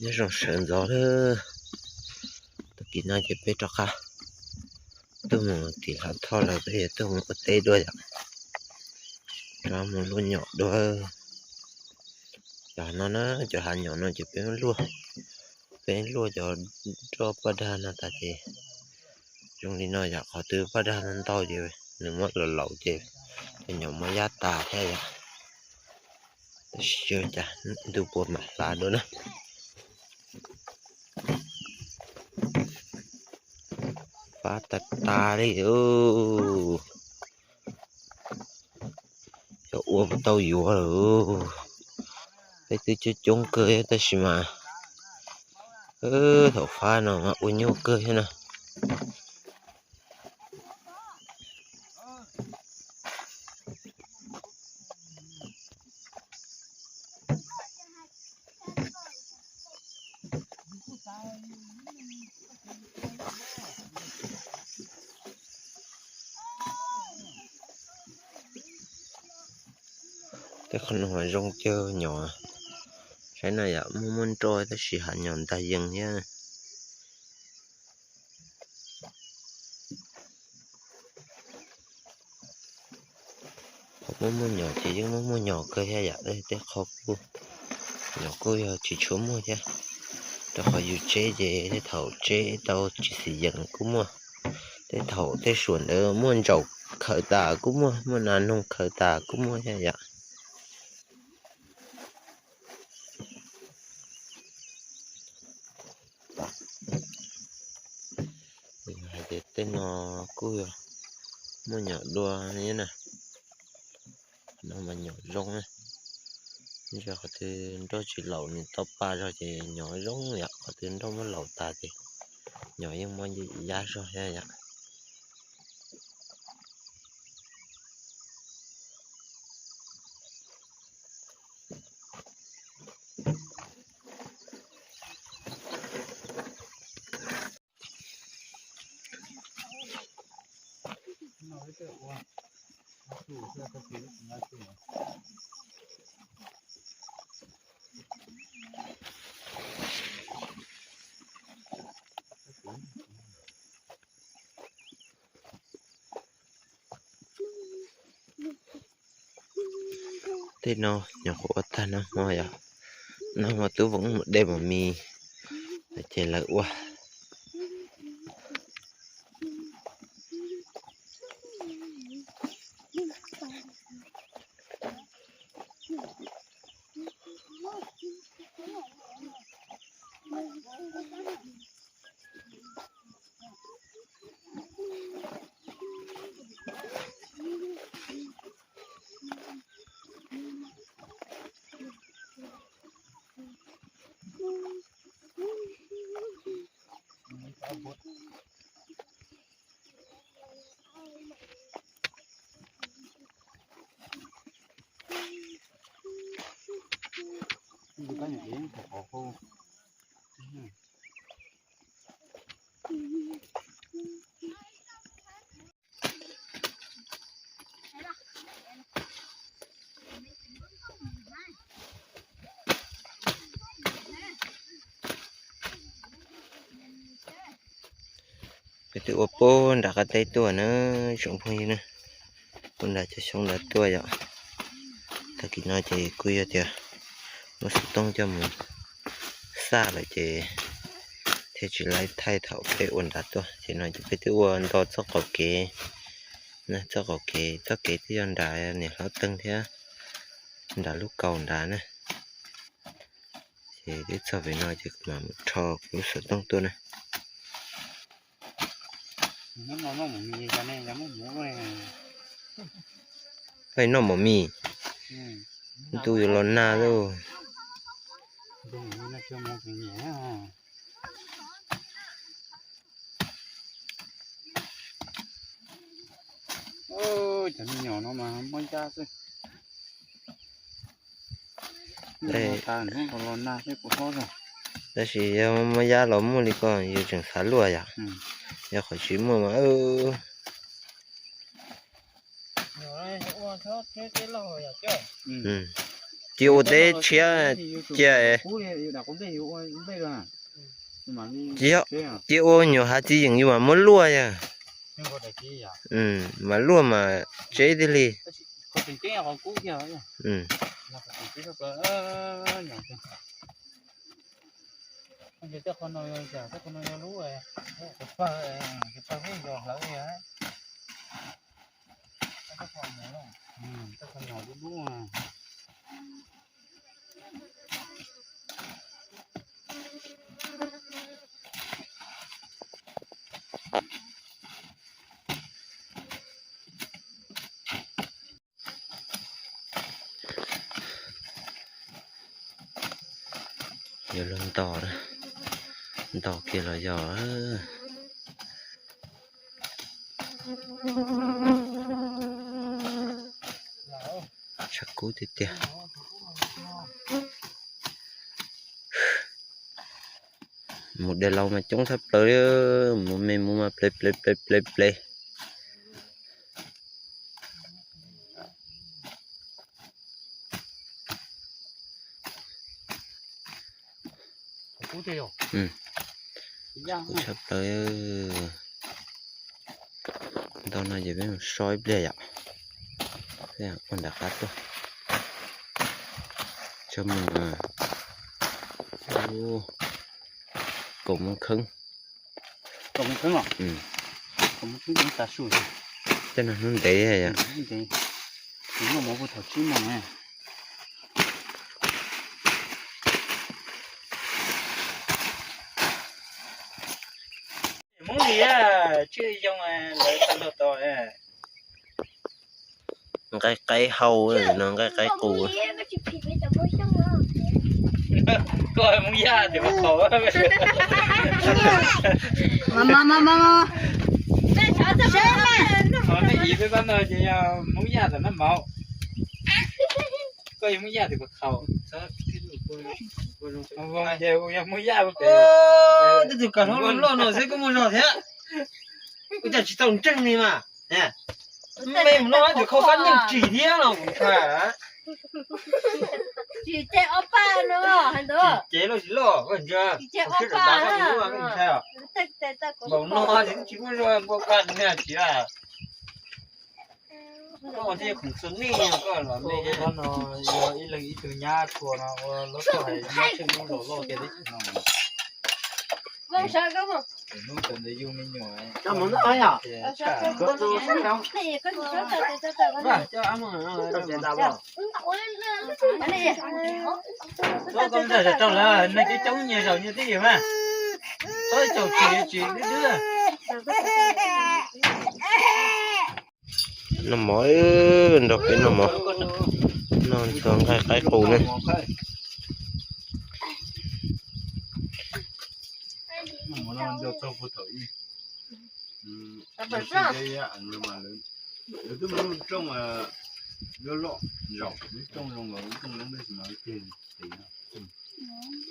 Nyob zoo sawv ntxov lawm. Tag kis no ces peb rov qab tuaj mus tim Hlav Thoj lawm, peb yuav tuaj mus ua teb dua yom. Rov mus luaj nyom dua. Cov no na, cov hav nyom no ces peb luaj, peb luaj cov nroj paj dag no tas ces zoo li no yom. Qhov twg paj dag ntau ntau ces nws muab laus laus ces cov nyom muab yab tas thiab yom. Tab sis cas ntuj puas mam hlav dua na. Fab tag tag li. Cov ua puas tau yuav lawm. Peb twb coob coob kawg thiab tab sis mas thaum fab no mas ua nyuaj kawg thiab na. Tej qhov no zoo cawg nyom. Saib no yom, muaj muaj nroj tab sis hav nyom ntag yees thiab. Qhov muaj muaj nyom ces yeej muaj muaj nyom kawg thiab yom, tej qhov kuj nyom kuj yog tsis tshua muaj thiab. Rau qhov yus tseb ces tej thaum tseb tau tsis xis yees kuj muaj, tej thaum tej suam ntawd muaj ntsaum khaws tas kuj muaj, muaj nas noog khaws tas kuj muaj thiab yom. Hais tias tej no kuj yog muaj nyom dua na. No mas nyom zoo na. Ntsia qhov twg nroj tsis laus nws tau pa zog ces nyom zoo yom, qhov twg nroj muab laus tas ces nyom yeej muab yab zog thiab yom. Tej no nyuam qhuav ua tag nag hmo yom, nag hmo twb voov mus de mos mis ces lawv ua. Peb twb ua puag nram qab teb tuaj na, tsoom phooj ywg na, puag nram cov xyoob nrad tuaj yom. Tag kis no ces kuj yog tias muab xov tooj coj mus xaj lawm ces thiaj tsis laib thaij thaum peb ua nrad tuaj. Ces no ces peb twb ua nto txoj qaum kev, txoj qaum kev, txoj kev twb yog nram niam hlob Teeg thiab nram lub kaus nrad na. Ces twb txog pem no ces kuv mam rho kuv lub xov tooj tuaj na. Peb noj mov mis, ntuj yuav los nag lauj. Cov me nyuam no mas muaj ncaj xwb. Tab sis yog muaj yab los muaj li ko yus tseem xav luaj yom. Yog qhov tsis muaj mas Cia ua teb tshiab cia. Cia ua nyuag hav txiv yeem yus mam muab luaj yog. Mam luaj mas tseb thiaj li. Yuav luag nto, nto kiag los yog. Tshav kub tiag tiag. Mus de laus mas coob tshaj plaws li, mus me mus mas ple ple ple ple ple. Kub tshaj plaws. Ntau no ces peb mus so ib pliag yom. Ua nram qab tuaj. Tso mus. Kaum moos kheeb. Tej no hnub ntev yom. Hmoob Lis, tswj yoo lawv tau nrog tos. Nqaij qaib hau no, nqaij qaib qus. Koj Hmoob Yaj tias ua qhaus. Nej iv peb pab no ces yog Hmoob Yaj tom Nab Mauv. Koj yog Hmoob Yaj tias ua qhaus. Yog Hmoob Yaj pem. Tej tug kav hlob loj no xwb kuj muaj zog thiab. Ua cas tsis tau ntseeg li mas. Me mus no tus khau qab neeg tsis thiab los kuv tshua. Tsis ces ob pab no, tsis ces loj tsis loj koj ntsia. Tsis ces ob pab, ntsia. Npaum no tsis muaj zog npua kaj tsis. Koj thiaj khoom txog nej koj los nej no yog ib leeg ib tug nyab tshua no ua lub koj hais nyab tsheej lub zos loj tiag teb chaws no. Hnub thaum ntawd yug me nyuam. Txhob koj ntag, coob coob nyias zaum nyias twj ywm mas. Txhob caum tsis tsis dwb dwb. Noj mov, nrog peb noj mov. Noj ntxuag nqaij qaib qus ne. Lawv twb muaj lub rooj loj loj, lub rooj zoo, lub rooj tab sis mas lawv ceg tes no.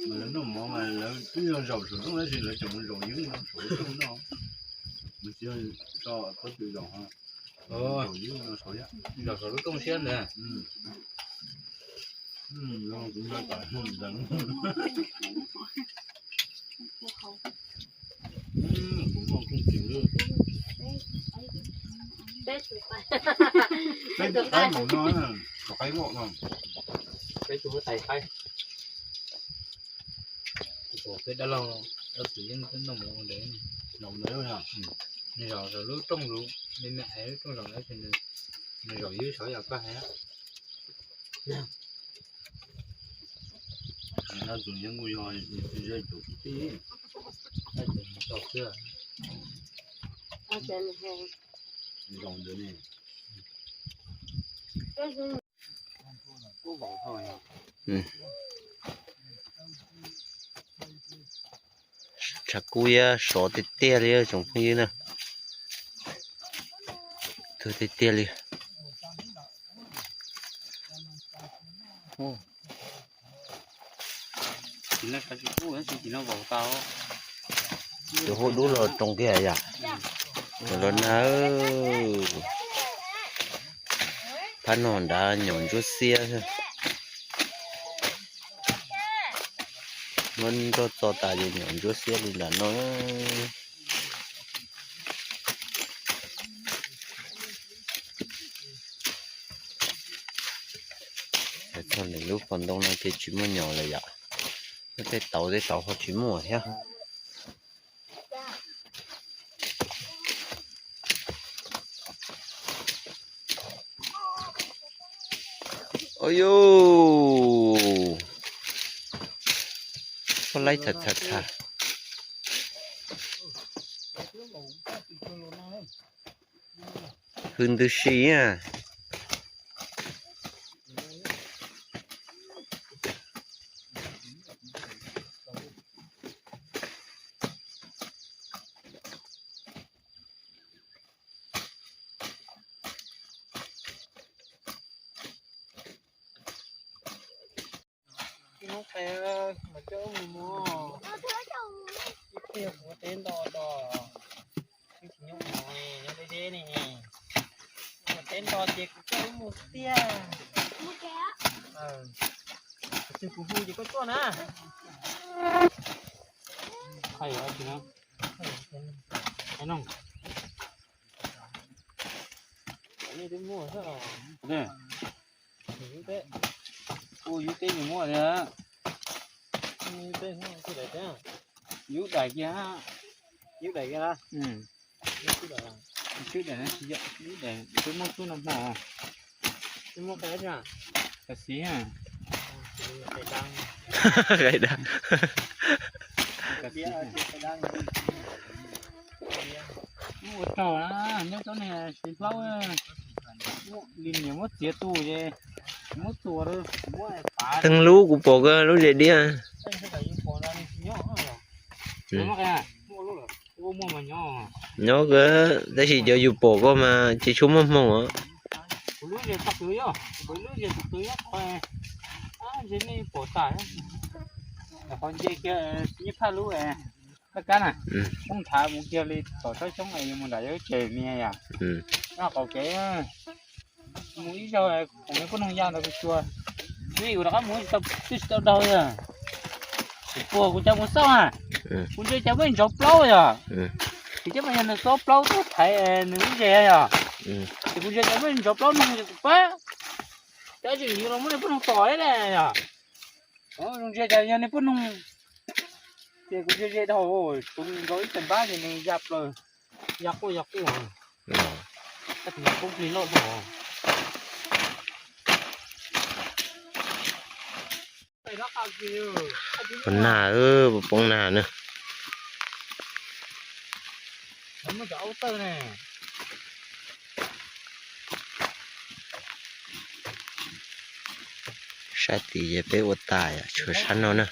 Mas lawv noj mov mas lawv twb yog zaum saum rooj tab sis lawv tseem mus zaum yeeb no saum lub rooj no. Mas tsis yog tso pob tw zaum, zaum yeeb no saud thiab. Zaum saum lub rooj siab ntawd. Peb tus qaib mus no, tus qaib loj no. Peb tus huab tais qaib. Peb dab laug, dab txiv yeej noj mov ua ntev. Nws zaum saum lub rooj lub, me me es lub rooj zaum, nws zaum ywb saud yog koj hais. Tus yeeb kuj yog ze tus tij, zaum ntawd ne. Tshav kub thiab sov tiag tiag li tsoom phooj ywg na. Tuag tiag tiag li. Tus huab dub los roos kiag yom. Los na, phab no nrad nyuam ntsuab xiab. Muab nroj txo tas ces nyuam ntsuab xiab li nram no. Txog lub qos ntoo no ces tsis muaj nyom lawm yom. Muab tej tauv tej tauv ho tsis muaj thiab. Ua yus, koj laib txham txham txham. Hws ntws si na. Ib hnub qes mas coj wb mus muag, ib pliag kuv muab teb nto tso, wb tsis nyob hmo nyob deb deb ne, muab teb nto ces kuv coj wb mus tiag. Tus twg kuv hu ces koj tuaj na. Hais tsis no, hais no, nej twb muaj xwb os. Ua yub teb nws muaj thiab. Yub daim kiag, yub daim kiag na. Yub daim, yub daim, twb muaj tub no hmo. Qais xis, qais dab. Ua tsaug na, nyob tsob niag tsis hlaub li, niam muab txiav tu ces muab txuas, muab tav. Theej lub kuv pom koj lub ze diab. Nyob kawg, tab sis cov yus pom koj mas tsis tshua muaj hmoo os. Kuv lub ze txog twg yog, kuv lub ze txog twg yog, qhov ntshe nej pom tas, qhov nce kiag nyob phaj lub kab kab na, poob nthav mus kiag li tom tsob xyoob es yuav mus nram yog tsev me yom. Noj qaum kev mus ib zaug, kuv me poj noog ya ntawd kuv xyuas, vim kuv rov qab mus twb tsis tau daug yog, kuv puag kuv cov mus xauj na, kuv ntsia cas muaj ib ntsauv plaub yog, kuv cov mas yog nws xob plaub tuaj thaiv nws lub zes yog, ces kuv ntsia cas muaj ib ntsauv plaub noog ces kuv pab, tab sis yus los muab nej poj noog tom ib le yog, zoo ntsia cas yog nej poj noog, ces kuv ntsia ze dhau, kuv nkaus ib tag npab ces nws ya plaws, ya quaj ya quaj, tab sis nws poob plig loj dhau. Poob nag, poob nag na. Sab tid ces peb ua tas, tshuav sab no na.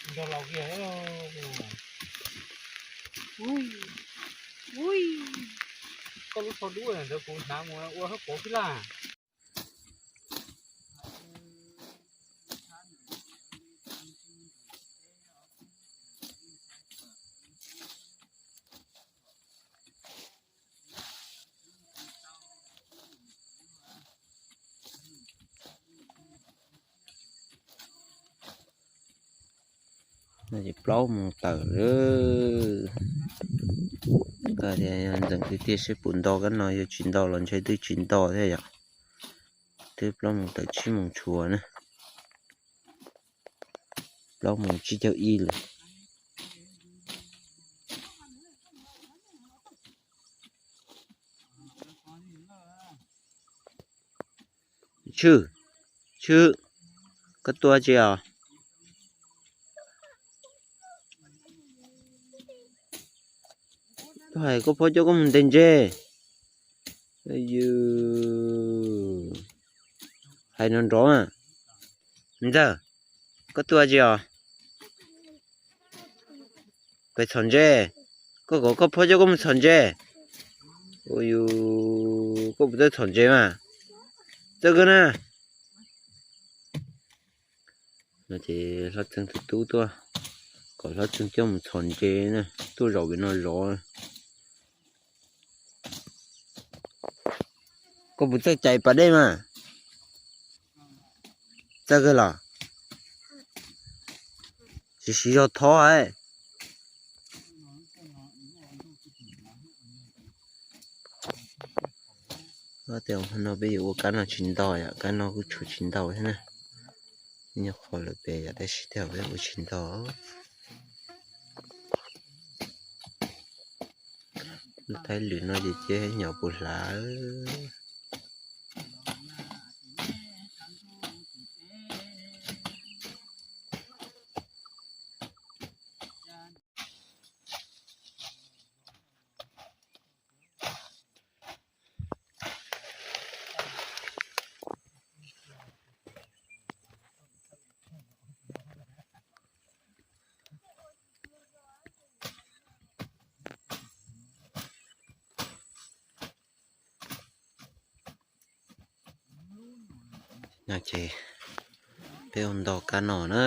Nrog laus kiag. Ui, ui, koj lub tsho dub ntawd kuv hnav mus ua hauv paus xwb laj. No ces plaub moos tawm lawm. Koj tias yog ntxeem tiag tiag seb puas nto kab no, yog tsis nto los ntshe twb tsis nto thiab yom. Twb plaub moos tawm tsib moos tshuav na. Plaub moos tsib caug ib lawm. Tshwj, Tshwj, koj tuaj tsi os? Koj hais koj phob coj koj mus ntes ntses. Yus hais nrov nrov mas. Ntxawg, koj tuaj tsi os? Peb txhom ntses. Koj kom koj phob coj koj mus txhom ntses. Ua yus, koj puas txawj txhom ntses mas? Txawj kawg na. No ces Hlob Txeeg tus tub tuaj, kom Hlob Txeeg coj mus txhom ntses na, tuaj zaum pem no zov. Koj puas txawj cais pas dej mas? Txawj kawg los? Siv siv zog thov hais. Tej no peb yuav ua kab no tsis ntau yom, kab no kuj tshuav tsis ntau thiab na. Nyob qhov lawm pem yom, tab sis tej no peb ua tsis ntau. Lub thaib lwm no ces ceb nyom puas hlav. No ces peb ua nto kab no na,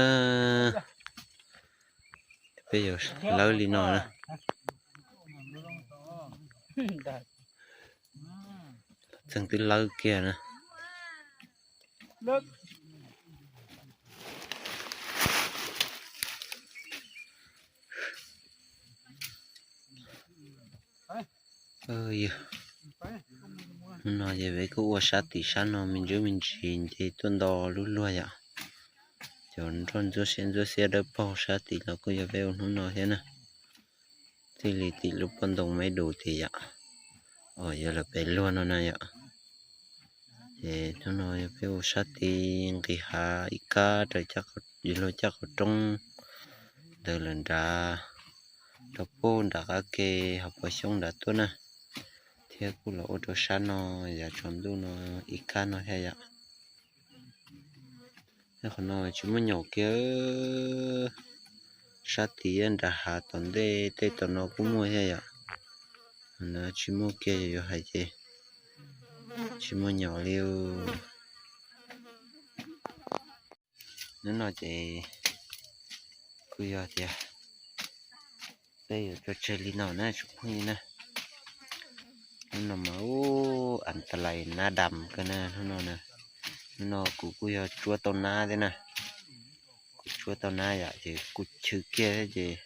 peb yuav lawb li no na. Txeeg twb lawb kiag na. Hnub no ces peb kuj ua sab tim sab no me ntsis me ntsis ces tuaj nto lub luag yom. Cov nroj ntxuab xiab ntxuab xiab dawb paug sab tim los kuj yog peb ua hnub no thiab na. Txij li tim lub pob ntoo Maiv Dus tim yom, uas yog lawm pem luag no na yom. Ces hnub no yog peb ua sab tid nqis hav ib kab rau luag caj qhov roob ntawd lawm nrad, rau puag nram qab ke hauv pos xyoob nrad tuaj na, thiab kuj los ua rau sab no yav tsaus ntuj no ib kab no thiab yom. Qhov no tsis muaj nyom kiag, sab tid nram hav tom ntej tej tom no kuj muaj thiab yom. Qhov no tsis muaj kiag, yuav hais ces tsis muaj nyom li. Hnub no ces kuj yog tias peb yuav tso tseg li no na tsoom phooj ywg na. Hnub no mas ub, as tas lais nab dam kawg na hnub no na. Hnub no kuv kuj yog tsuab tau nab thiab na. Kuv tsuab tau nab yom, ces kuv chwv kiag thiab ces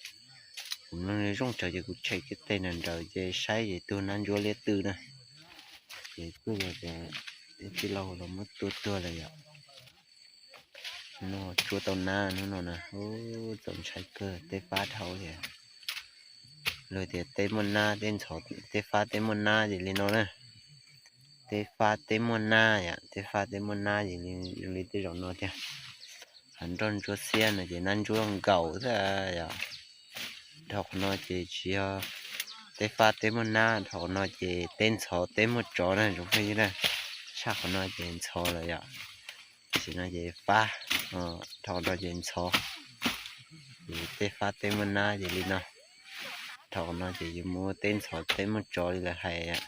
kuv mloog zoo tsawv ces kuv tshem kiag tej nraws nraws ces saib ces tuag nab ntsuab liab twg na. Ces kuj yog tias tij laug los muab tua tuag lawm yom. Hnub no tsuab tau nab hnub no na, ub, txaus ntshai kawg, teb fab dhau thiab. Luag tias teb muaj nab teb ntxhov, teb fab teb muaj nab ces li no na. Teb fab teb muaj nab yom, teb fab teb muaj nab ces zoo li tej zaum no thiab. Hav nroj ntsuab xiab no ces nab ntsuab nkaus thiab yom. Dhau qhov no ces tsis yog teb fab teb muaj nab, dhau qhov no ces teb ntxhov teb muaj tsov na tsoom phooj ywg na. Tshaj qhov no ces ntxhov lawm yom. Tam sim no ces fab, dhau qhov no ces ntxhov. Ces teb fab teb muaj nab ces li no. Dhau qhov no ces yuav mus teb ntxhov teb muaj tsov li lawv hais.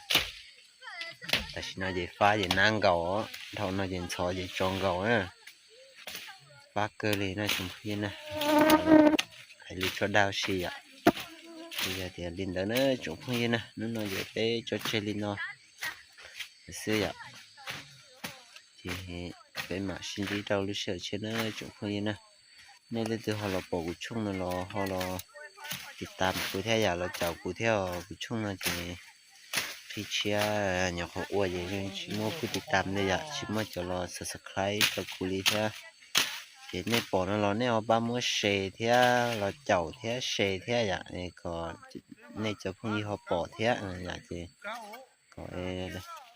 Tam sim no ces fab ces nab nkaus, dhau qhov no ces ntxhov ces tsov nkaus na. Fab kawg li no tsoom phooj ywg na. Hais li tsuas dag si yom. Ces yog tias li ntawd na tsoom phooj ywg na, hnub no ces peb tso tseg li no xwb yom. Ces peb mam sib ntsib rau lub sij hawm tshiab na tsoom phooj ywg na. Nej leej twg ho los pom kuv channel no los ho los tiv tam kuv thiab yom, los caum kuv thiab os. Kuv channel no ces qhib tshiab nyuam qhuav ua ces yeej tsis muaj phooj ywg tiv tam li yom, tsis muaj cov los subscribe rau kuv li thiab. Ces nej pom no los nej ho pab muab share thiab los caum thiab share thiab yom, kom nej cov phooj ywg ho pom thiab yom, ces kom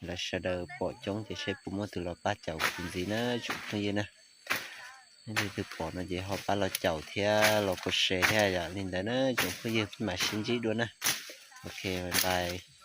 lawv sawv daws pom coob ces seb puas muaj tus los pab caum kuv ntxiv na tsoom phooj ywg na. Nej leej twg pom no ces ho pab los caum thiab los share thiab yom, li ntawd na tsoom phooj ywg, peb mam sib ntsib dua na. Ok, bye bye.